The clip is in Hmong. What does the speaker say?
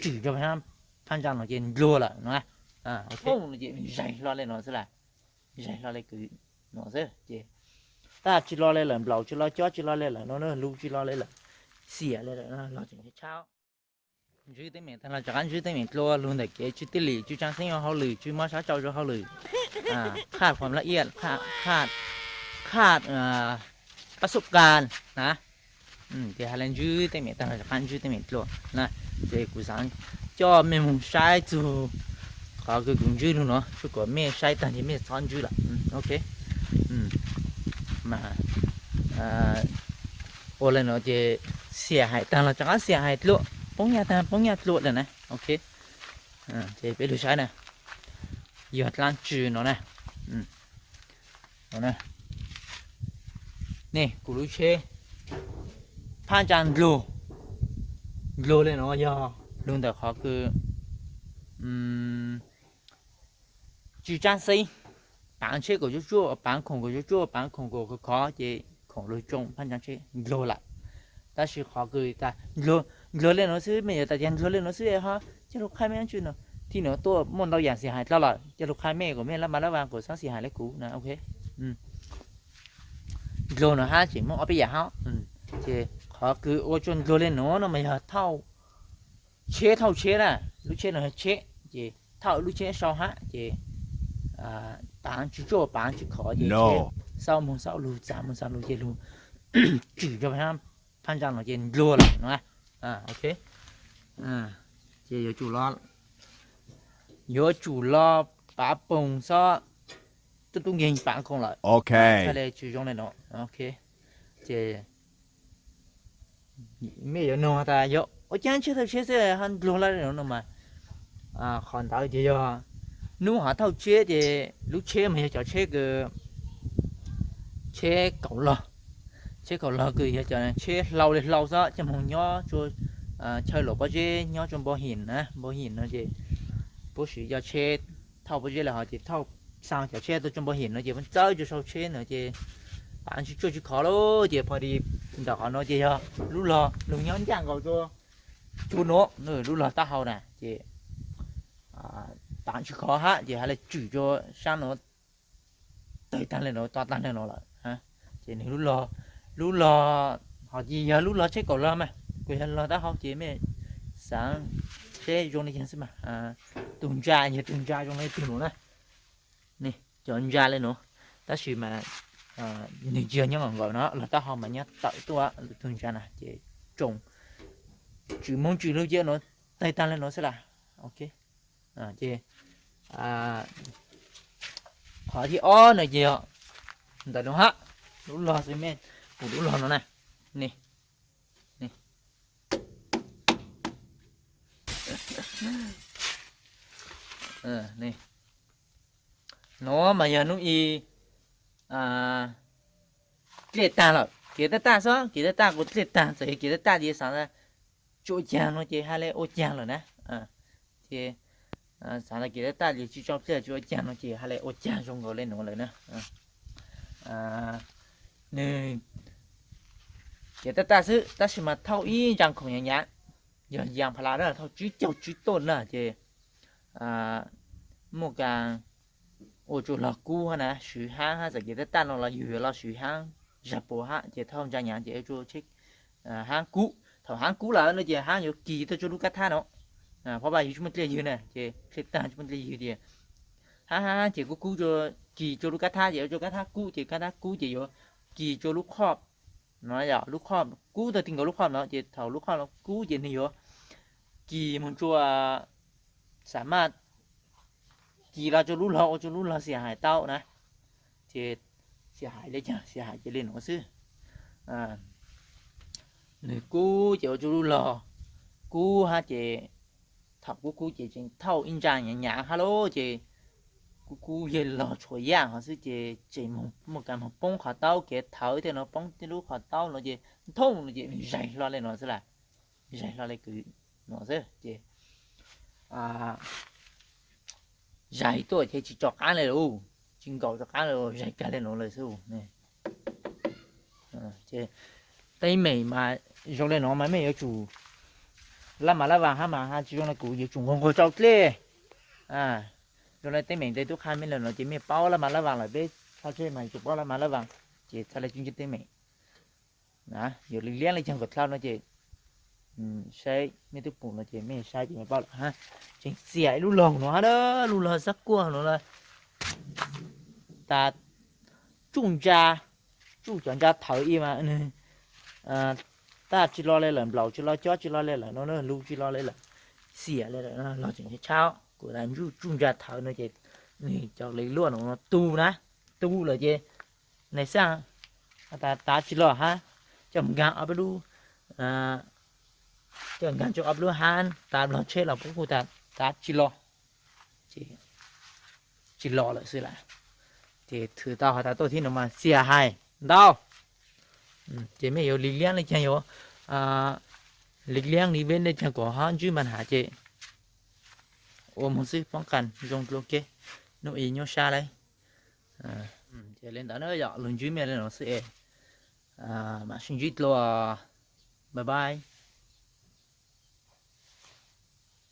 tswm rau phab ntsa no ces ndluag lawm no. Ces zaig hlo li no xwb las, zaig hlo li kws no xwb ces tab tsis lo li lawm, nplaum tsis lo cob tsis lo li lawm no, lug tsis lo li lawm, xiam li lawm los tseem tshab. Ntswj teeb meem tag los rov qab ntswj teeb meem dlua, lug ntawm kev tsw tij lim, tsw tsaab xeeb ua hauj lwm, tsw mob sab tsau rau hauj lwm, qhaj fam laj iaj, qhaj pab xub kas na. Ces hais li ntswj teeb meem tag los rov qab ntswj teeb meem dlua na. Ces kuv xaav coj mej moog saib txug qhov kws kuv ntswj lug no, tsuas kom mej saib tag ces mej txhob ntswj lawm. Ok, mas ua li no ces xiam hais tag los rov qab xiam hais dlua, poob nyaj tag poob nyaj dlua lawm na. Ok, ces peb lug saib na, yog dlaab tsi no na. Ne, kuv lub tsheb phab ntsa ndluag, ndluag li no yog lug ntawm qhov kws tsw tsaab xeeb, paav tsheb kaum cuaj cuaj, paav khoom kaum cuaj cuaj, paav khoom kaum khov khov ces khoom lug tsoo phab ntsa tsheb ndluag lawm. Tab sis qhov kws tas ndluag li no xwb, mej yuav tas tias ndluag li no xwb ho coj lug qhaib mej dlaab tsi no, thib no tuaj muaj ntau yaam xiam hais dlua lawm, coj lug qhaib mej kom mej lab mas lab vas kom txhob xiam hais li kuv na. Ok, ndluag no hab tseem muaj ob peb yaam hab. Ces qhov kws ua tsua ndluag li no no mas yog thauj tsheb, thauj tsheb na, lub tsheb no yog tsheb ces thauj lub tsheb sau hab ces paav tsw tsuaj paav tsw khov ces tsheb xauj moog xauj lug txav moog txav lug ces lug tswm rua phab ntsa no ces ndluag lawm no. Ok, ces yuav tsum lo, yuav tsum lo paav poog xob, tub tub nkeeg paav khoom lawm, txhaj le tsw zoo li no. Ok, ces mej yuav nug tas yog ua caag tsheb thauj tsheb xwb ho ndluag lawm no mas, qhov ntawd ces yog nub hov thauj tsheb ces lub tsheb mas yog cov tsheb kws, tsheb kaum log, tsheb kaum log kws yog cov tsheb hlau li hlau xwb, coj moog nyob tsua chaw luam pob zeb nyob tsua npo him na, npo him no ces puab siv cov tsheb thauj pob zeb li hov ces thauj xa cov tsheb tuaj tsua npo him no ces puab txawb tsua sau tsheb no ces paav tsw tsuaj tsw khov lawm ces pho di ntawm qhov no ces yog lub log lug nyob ncaaj nkaus tsua tsua no, lub log taub hau na ces paav tsw khov hab ces hab le tswm tsua saab no tawg taag le no to taag le no lawm. Ces nwg lub log, lub log hov ces yog lub log tsheb kaum log mas kuj yog log taub hau ces mej xaav seb zoo le caag xwb mas, tug ntsa yog tug ntsa zoo le tug no na, cov ntsa le no, tab sis mas nwg tsis yog nyob nkaus nkaus no, log taub hau mas nyob tawm tuaj, tug ntsa na ces tsoo, tswm moog tswm lug ces no tawg taag le no xwb las. Ok, ces qhov thib ob no ces yog ntawm no hab, lub log xwb mej, kuv lub log no na, ne, ne, no mas yog nub i dlej taag lawm, kev taj taj xwb, kev taj taj kuv dlej taag, txawm yog kev taj taj ces xaav tas tsis ua caag no ces hab le ua caag lawm na. Ces xaav tas kev taj taj ces tsis tso dlej tsis ua caag no ces hab le ua caag zoo nkaus le nuav lawm na. Nwg kev taj taj xwb tab sis mas thauj ib ntsaa khoom nyav nyav, yog yaas pha la na, thauj tsib caug tsib toj na ces muaj kas ua tsua log kub hab na, swv haab hab, txawm kev taj taj no los yug yuav los swv haab zag puas hab ces thauj ntsa nyav ces ua tsua tsheb haab kub. Thaum haab kub lawm no ces haab yuav kis tuaj tsua lub kab thab no, phab vaj yug tsis muaj dlej ywg na ces dlej tag tsis muaj dlej ywg ces haab haab ces kub kub tsua, kis tsua lub kab thab ces ua tsua kab thab kub ces kab thab kub ces yuav kis tsua lub qhoj no, yog lub qhoj kub tag ti nkaus lub qhoj no ces thaum lub qhoj no kub ces nwg yuav kis moog tsua, xaam maj kis los tsua lub log ua tsua lub log xia hais tau na. Ces xia hais le caag, xia hais ces le nuav xwb. Nwg kub ces ua tsua lub log kub hab ces thaum kub kub ces tseem thauj ib ntsaa nyav nyav hab lauj ces kub kub yog log tshuav yaaj hov xwb ces tseem muaj kas moog poob qhov taub, kev thawv tej no poob tej lub qhov taub no ces thooj no ces nwg zaig hlo le no xwb las, zaig hlo le kws no xwb ces zaig tuaj ces tsis tso qaab le lauj, tsis nkaum tso qaab le, zaig kag le no lawm xwb. Teeb meem mas zoo le no mas mej yuav tsum Laj mas laj vas hab mas ha tsis zoo no kuv yuav tsum nquag nquag rau dlej. Zoo le teeb meem ntawd tub qha mej lawm no ces mej paub laj mas laj vas lawm, peb txhaj tsheb mas yuav tsum paub laj mas laj vas, ces txhaj le tsuj ntsej teeb meem. Yuav liab liab le caag kom dlhau no ces saib mej tub pum no ces mej saib ces mej paub lawm hab. Tseem xiam ib lub log no hab, lub log xab kuaj no, tas tsuj ntsa, tsuj cov ntsa thawv ib mas nwg taj tsis lo le lawm, nplaum tsis lo, cob tsis lo le lawm no, lug tsis lo le lawm, xiam le lawm no los tseem tshab. Kuv tas tsuj ntsa thawv no ces nwg cov le luaj no tu na, tu lawm ces nais xaj tas tav tsis lo hab, coj nkaag ob peb lub, coj nkaag rua ob peb lub hab, tas log tsheb los puab kuj tas tav tsis lo, tsis lo lawm xwb lawm. Ces thwm tau has tas tuaj thib no mas xiam hais ntau. Ces mej yuav liab liab le caag, yuav liab liab li peb le caag kom hab ntsib npa has ces ua moog xwb, poob qas zoo dlua ke, nub i nyuaj sab le. Ces le ntawd na yom, lug ntsib mej le no xwb es, mam sib ntsib dlua, bye bye.